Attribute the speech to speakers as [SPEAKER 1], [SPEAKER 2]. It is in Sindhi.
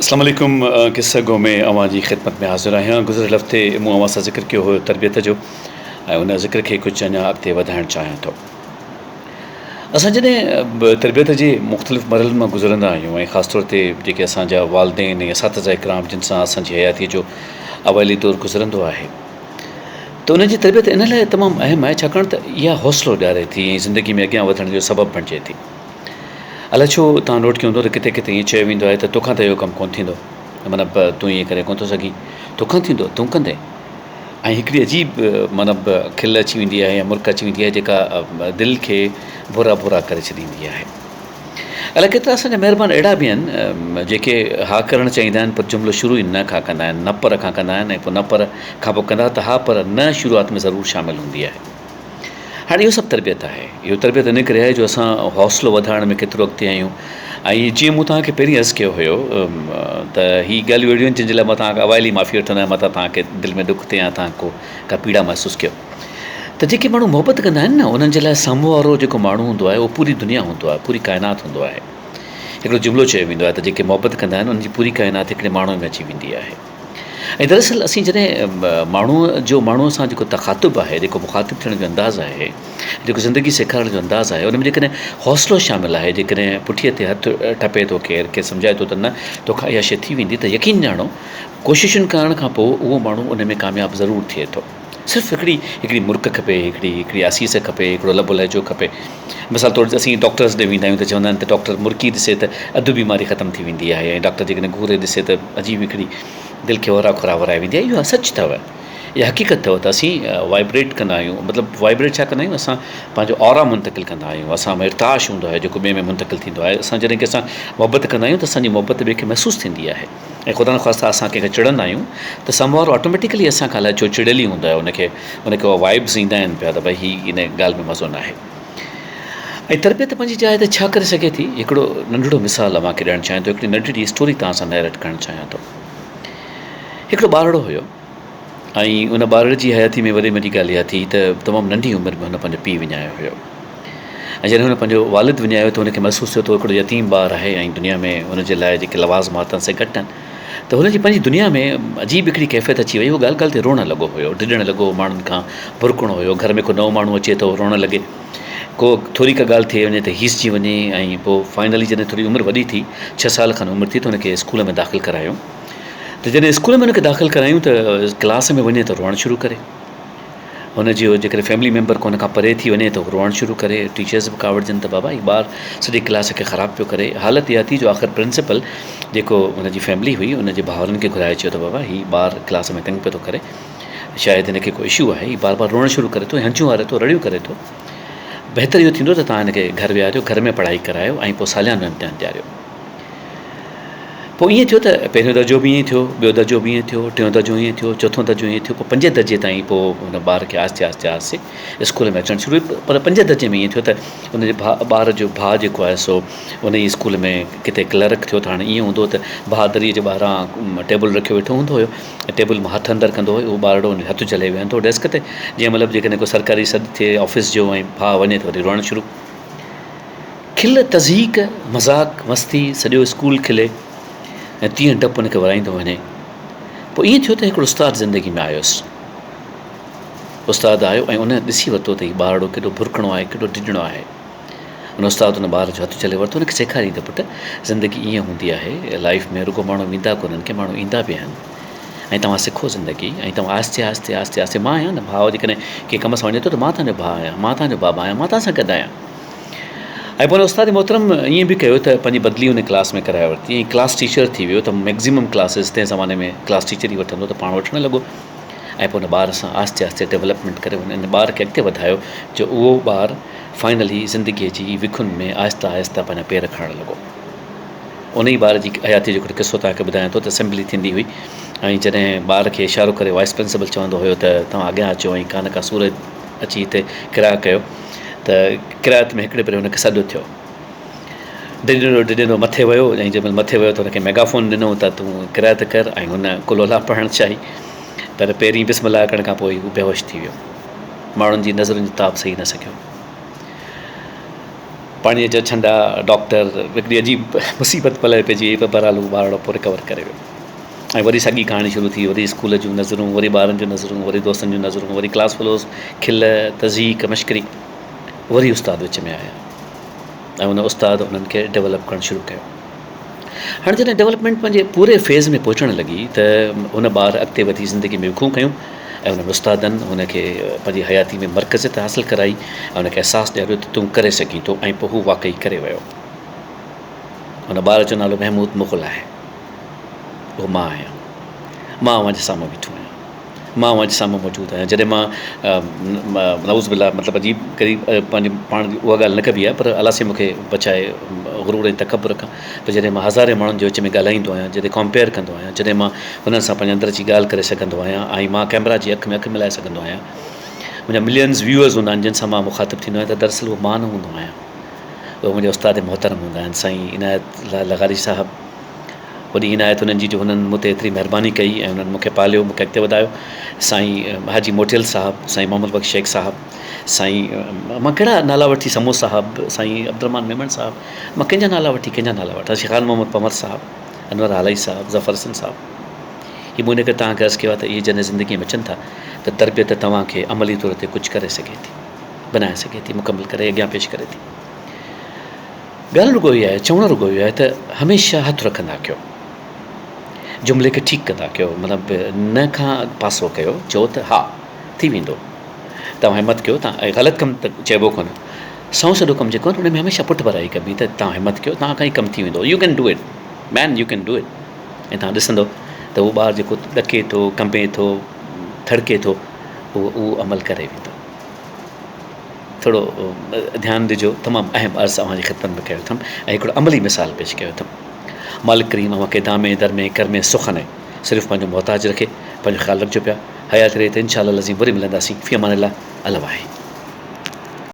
[SPEAKER 1] اسلام عليڪم قصه گو ۾ اوهان جي خدمت ۾ حاضر آهيان گذريل هفتي مون اوهان سان ذڪر ڪيو هيو تربيت جو ۽ ان ذڪر کي ڪجهه اڃا اڳتي وڌائڻ چاهيان ٿو اسان جڏهن تربيت جي مختلف مرحلن مان گذرندا آهيون ۽ خاص طور تي جيڪي اسان جا والدين ۽ اساتذه اڪرام جن سان اسان جي حياتي جو اوائلي دور گذرندو آهي ته انهن جي تربيت ان لاء تمام اهم آهي ڇاڪاڻ ته اها حوصلو ڏياري ٿي ۽ زندگي ۾ اڳيان وڌڻ جو سبب بڻجي ٿي الائي ڇو توهان نوٽ ڪيو هوندو ته ڪٿي ڪٿي ائين چيو ويندو آهي ته توکان ته اهو ڪم ڪونه ٿيندو مطلب تون ائين ڪري ڪونه ٿو سگهين توکان ٿيندو تون ڪندين ۽ هڪڙي عجيب مطلب کل اچي ويندي آهي يا مرڪ اچي ويندي آهي جيڪا دل کي ڀورا ڀورا ڪري ڇڏيندي آهي الائي ڪيترا اسان جا مهربان اهڙا به آهن جيڪي ها ڪرڻ چاهيندا آهن پر جملو شروع ئي نه کان ڪندا آهن نه پر کان ڪندا آهن ۽ پوء نه پر کان پوء ڪندا ته ها پر نه شروعات ۾ ضرور شامل هوندي آهي هاڻي اهو سڀ تربيت آهي. اهو تربيت ان ڪري آهي جو اسان حوصلو وڌائڻ ۾ ڪيترو اڳتي آهيون ۽ جيئن مون توهان کي پهرين عرض ڪيو هيو ته هي ڳالهيون اهڙيون آهن جن جي لاء مان توهان کان اوائلي معافي وٺندو آهيان متان توهان کي دل ۾ ڏک ٿئي يا توهان ڪو ڪا پيڙا محسوس ڪيو ته جيڪي ماڻهو محبت ڪندا آهن نه انهن جي لاء سامهون وارو جيڪو ماڻهو هوندو آهي اهو پوري دنيا هوندو آهي پوري ڪائنات هوندو آهي هڪڙو جملو چيو ويندو آهي ته جيڪي محبت ڪندا آهن انهن جي پوري ڪائنات هڪڙي ماڻهو ۾ اچي ويندي آهي. ۽ دراصل اسين جڏهن ماڻهوء جو ماڻهوء سان جيڪو تخاطب آهي، جيڪو مخاطب ٿيڻ جو انداز آهي، جيڪو زندگي سيکارڻ جو انداز آهي، ان ۾ جيڪڏهن حوصلو شامل آهي، جيڪڏهن پٺيء تي هٿ ٺپي ٿو ڪير، کيس سمجهائي ٿو ته نه توکان اها شيء ٿي ويندي ته يقين ڄاڻو ڪوششن ڪرڻ کان پوء اهو ماڻهو ان ۾ ڪامياب ضرور ٿئي ٿو. صرف هڪڙي هڪڙي مرڪ کپي، هڪڙي هڪڙي آسيس کپي، هڪڙو لب لهجو کپي. مثال طور اسين ڊاڪٽرس ڏي ويندا آهيون ته چوندا آهن ته ڊاڪٽر مرڪي ڏسي ته اڌ بيماري ختم ٿي ويندي آهي ۽ ڊاڪٽر جيڪڏهن گهوري ڏسي ته عجيب هڪڙي دل کي اورا کورا ورائي ويندي آهي اهو سچ اٿو اها حقيقت اٿو ته اسين وائبريٽ ڪندا آهيون مطلب وائبريٽ ڇا ڪندا آهيون اسان پنهنجو اورا منتقل ڪندا آهيون اسان ۾ ارتعاش هوندو آهي جيڪو ٻئي ۾ منتقل ٿيندو آهي اسان جڏهن ڪنهن سان محبت ڪندا آهيون ته اسان جي محبت ٻئي کي محسوس ٿيندي آهي ۽ خدا نخواسته اسان ڪنهن کان چڙندا آهيون ته سامهون وارو آٽوميٽيڪلي اسان کان الائي ڇو چڙيل ئي هوندو آهي ان کي ان کي اها وائبس ايندا آهن پيا ته ڀئي هي ان ڳالهه ۾ مزو ناهي ۽ تربيت پنهنجي جاء تي ڇا ڪري سگهي ٿي هڪڙو ننڍڙو مثال اوهان کي ڏيڻ چاهيان ٿو هڪڙي ننڍڙي اسٽوري توهان سان نيريٽ ڪرڻ چاهيان ٿو هڪڙو ٻارڙو هيو ۽ ان ٻارڙي جي حياتي ۾ وڏي ۾ وڏي ڳالهه اها ٿي ته تمام ننڍي عمر ۾ هن پنهنجو پيء وڃايو هيو ۽ جڏهن هن پنهنجو والد وڃايو ته هن کي محسوس ٿيو ته هو هڪڙو يتيم ٻار آهي ۽ دنيا ۾ هن جي لاء جيڪي لوازمات آهن سي گهٽ آهن ته هن جي پنهنجي دنيا ۾ عجيب هڪڙي ڪيفيت اچي وئي هو ڳالهه ڳالهه تي روئڻ لڳو هيو ڊڄڻ لڳو هو ماڻهن کان ڀرڪڻو هيو گهر ۾ ڪو نئون ماڻهو اچي ته هو روئڻ لڳي ڪو ٿوري ڪا ڳالهه ٿئي وڃي ته هيسجي وڃي ۽ پوء فائنلي جڏهن ٿوري عمر وڏي ٿي ڇهه سال کن عمر ٿي ته هن کي اسڪول ۾ داخل ڪرايو ته جڏهن اسڪول ۾ هن کي داخل ڪرايون ته ڪلاس ۾ وڃي ته روئڻ شروع ڪري. هن جو جيڪڏهن فيملي ميمبر ڪو هن کان پري ٿي وڃي ته روئڻ شروع ڪري. ٽيچرز به ڪاوڙجن ته بابا هي ٻار سڄي ڪلاس کي خراب پيو ڪري. حالت اها ٿي جو آخر پرنسپل جيڪو هن جي فيملي هئي ان جي ڀائرن کي گهرائي چيو ته بابا هي ٻار ڪلاس ۾ تنگ پيو ٿو ڪري. شايد هن کي ڪو اشو آهي. هي بار بار روئڻ شروع ڪري ٿو ۽ هنجون هاري ٿو رڙيون ڪري ٿو. بهتر اهو ٿيندو ته توهان هن کي گهر ويهاريو گهر ۾ پڙهائي ڪرايو ۽ پوء ساليانو امتحان ڏياريو. پوء ائين ٿيو ته پهريون درجو به ائين ٿيو، ٻيو درجو به ائين ٿيو، ٽيون درجو ائين ٿيو، چوٿون درجو ائين ٿيو، پوء پنجين درجي تائين پوء ان ٻار کي آهستي آهستي آهستي اسڪول ۾ اچڻ شروع ٿيو پر پنجين درجي ۾ ائين ٿيو ته ان جي ڀاء ٻار جو ڀاء جيڪو آهي سو ان ئي اسڪول ۾ ڪٿي ڪلرڪ ٿيو ته هاڻي ائين هوندو هو ته ڀاء دريء جي ٻاهران ٽيبل رکيو ويٺو هوندو هيو ۽ ٽيبل مان هٿ اندر ڪندو هو اهو ٻارڙو ان جو هٿ جهلي ويهندو هو ڊيسڪ تي جنهن مهل به جيڪڏهن ڪو سرڪاري سڏ ٿئي آفيس جو ۽ ڀاء وڃي ته وري روئڻ شروع. کل، تضحيڪ، مذاق، مستي، سڄو اسڪول کلي ۽ تيئن ڊپ ان کي ورائيندو وڃي. پوء ائين ٿيو ته هڪڙو استاد زندگي ۾ آيس. استاد آيو ۽ ان ڏسي ورتو ته هي ٻارڙو ڪيڏو ڀرڪڻو آهي، ڪيڏو ڊڄڻو آهي. ان استاد ان ٻار جو هٿ جهلي ورتو، ان کي سيکاريائين ته پٽ زندگي ائين هوندي آهي، لائيف ۾ رڳو ماڻهو ويندا ڪونهن، ڪي ماڻهو ايندا به آهن. ۽ توهان سکو زندگي ۽ توهان آهستي آهستي آهستي آهستي مان آهيان نه ڀاء جيڪڏهن ڪنهن ڪم سان وڃي ٿو ته مان توهان جو ڀاء آهيان، مان توهان جو بابا آهيان، مان توهان سان گڏ آهيان. ۽ پوء استاد محترم ائين به ڪيو ته پنهنجي بدلي ان ڪلاس ۾ ڪرائي ورتي ۽ ڪلاس ٽيچر ٿي ويو ته ميڪزيمم ڪلاسز تنهن زماني ۾ ڪلاس ٽيچر ئي وٺندو ته پاڻ وٺڻ لڳو ۽ پوء ان ٻار سان آهستي آهستي ڊولپمينٽ ڪري ان ٻار کي اڳتي وڌايو جو اهو ٻار فائنلي زندگيء جي وکن ۾ آهستي آهستي پنهنجا پير کڻڻ لڳو. ان ئي ٻار جي حياتيء جو هڪڙو قصو توهان کي ٻڌايان ٿو ته اسيمبلي ٿيندي هئي ۽ جڏهن ٻار کي اشارو ڪري وائيس پرنسپل چوندو هيو ته توهان اڳيان اچو ۽ ڪا نه ڪا سورت اچي هتي قرائت ڪيو ته قرائت ۾ هڪڙي ڀيري هن کي سڏ ٿيو. ڊڄندو ڊڄندو مٿي ويو ۽ جنهن مهل مٿي ويو ته هن کي ميگافون ڏنو ته تون قرائت ڪر ۽ هن قل الله پڙهڻ چاهي پر پهرين بسم الله ڪرڻ کان پوء هو بيهوش ٿي ويو. ماڻهن جي نظرن جي تاب سهي نه سگهيو. پاڻيء جا ڇنڊا، ڊاڪٽر، هڪڙي عجيب مصيبت پلئه پئجي وئي پر بهرحال هو ٻارڙو پوء رڪور ڪري ويو ۽ وري ساڳي ڪهاڻي شروع ٿي وري اسڪول جون نظرون وري ٻارن جون نظرون وري دوستن جون نظرون وري ڪلاس فيلوز کل تضحيڪ مشڪري وري استاد وچ ۾ آيا ۽ ان استاد انهن کي ڊولپ ڪرڻ شروع ڪيو. هاڻي جڏهن ڊولپمينٽ پنهنجي پوري فيز ۾ پهچڻ لڳي ته هن ٻار اڳتي وڌي زندگي ۾ وکون کنيون ۽ انهن استادن هن کي پنهنجي حياتي ۾ مرڪزيت حاصل ڪرائي ۽ هن کي احساس ڏياريو ته تون ڪري سگهين ٿو ۽ پوء هو واقعي ڪري ويو. هن ٻار جو نالو محمود مغل آهي. اهو مان آهيان. مان اوهان جي سامهون بيٺو آهيان. مان اوهان جي سامهون موجود آهيان جڏهن مان نعوذ بالله مطلب عجيب غريب پنهنجي پاڻ جي اها ڳالهه نه ڪبي آهي پر الله سائين مون کي بچائي غرور ۽ تڪبر کان پر جڏهن مان هزارين ماڻهن جي وچ ۾ ڳالهائيندو آهيان جڏهن ڪمپيئر ڪندو آهيان جڏهن مان انهن سان پنهنجي اندر جي ڳالهه ڪري سگهندو آهيان ۽ مان ڪئميرا جي اک ۾ اک ملائي سگهندو آهيان منهنجا ملينز ويوئرز هوندا آهن جن سان مان مخاطب ٿيندو آهيان ته دراصل اهو مان نه هوندو آهيان اهي منهنجا استاد محترم هوندا آهن سائين عنايت الله لغاري صاحب وڏي عنايت انهن جي جو هنن مون تي ايتري مهرباني ڪئي ۽ انهن مون کي پاليو مون کي اڳتي وڌايو سائين حاجي موٽيل صاحب سائين محمد بخش شيخ صاحب سائين مان ڪهڙا نالا وٺي سمو صاحب سائين عبدالرحمان ميمڻ صاحب مان ڪنهن جا نالا وٺي ڪنهن جا نالا وٺان خان محمد پنور صاحب انور هالائي صاحب ظفر حسن صاحب هي مون ان ڪري توهان کي عرض ڪيو آهي ته اهي جڏهن زندگي ۾ اچن ٿا ته تربيت توهان کي عملي طور تي ڪجهه ڪري سگهي ٿي بنائي سگهي ٿي مڪمل ڪري اڳيان پيش ڪري ٿي ڳالهه رڳو اها آهي، چوڻ رڳو اهو آهي ته هميشه هٿ رکندا ڪيو، جملي کي ٺيڪ ڪندا ڪيو، مطلب نه کان پاسو ڪيو، چئو ته ها ٿي ويندو، توهان همت ڪيو، توهان غلط ڪم ته چئبو ڪونه، سنئون سڌو ڪم جيڪو آهي ان ۾ هميشه پٺڀرائي ڪبي ته توهان همت ڪيو، توهان کان هي ڪم ٿي ويندو، you can do it man you can do it ۽ توهان ڏسندو ته اهو ٻار جيڪو ڏڪي ٿو، ڪنبي ٿو، ٿڙڪي ٿو، اهو اهو عمل ڪري ويندو. ٿورو ڌيان ڏجو تمام اهم عرض اوهان جي خدمت ۾ ڪيو اٿم ۽ هڪڙو عملي مثال پيش ڪيو اٿم مالڪ ڪريم اوهان کي دامي درمي ڪرمي سخن ۽ صرف پنهنجو محتاج رکي پنهنجو خيال رکجو پيا حيات رهي ته انشاء الله العظيم وري ملنداسين في امان الله الله واهي.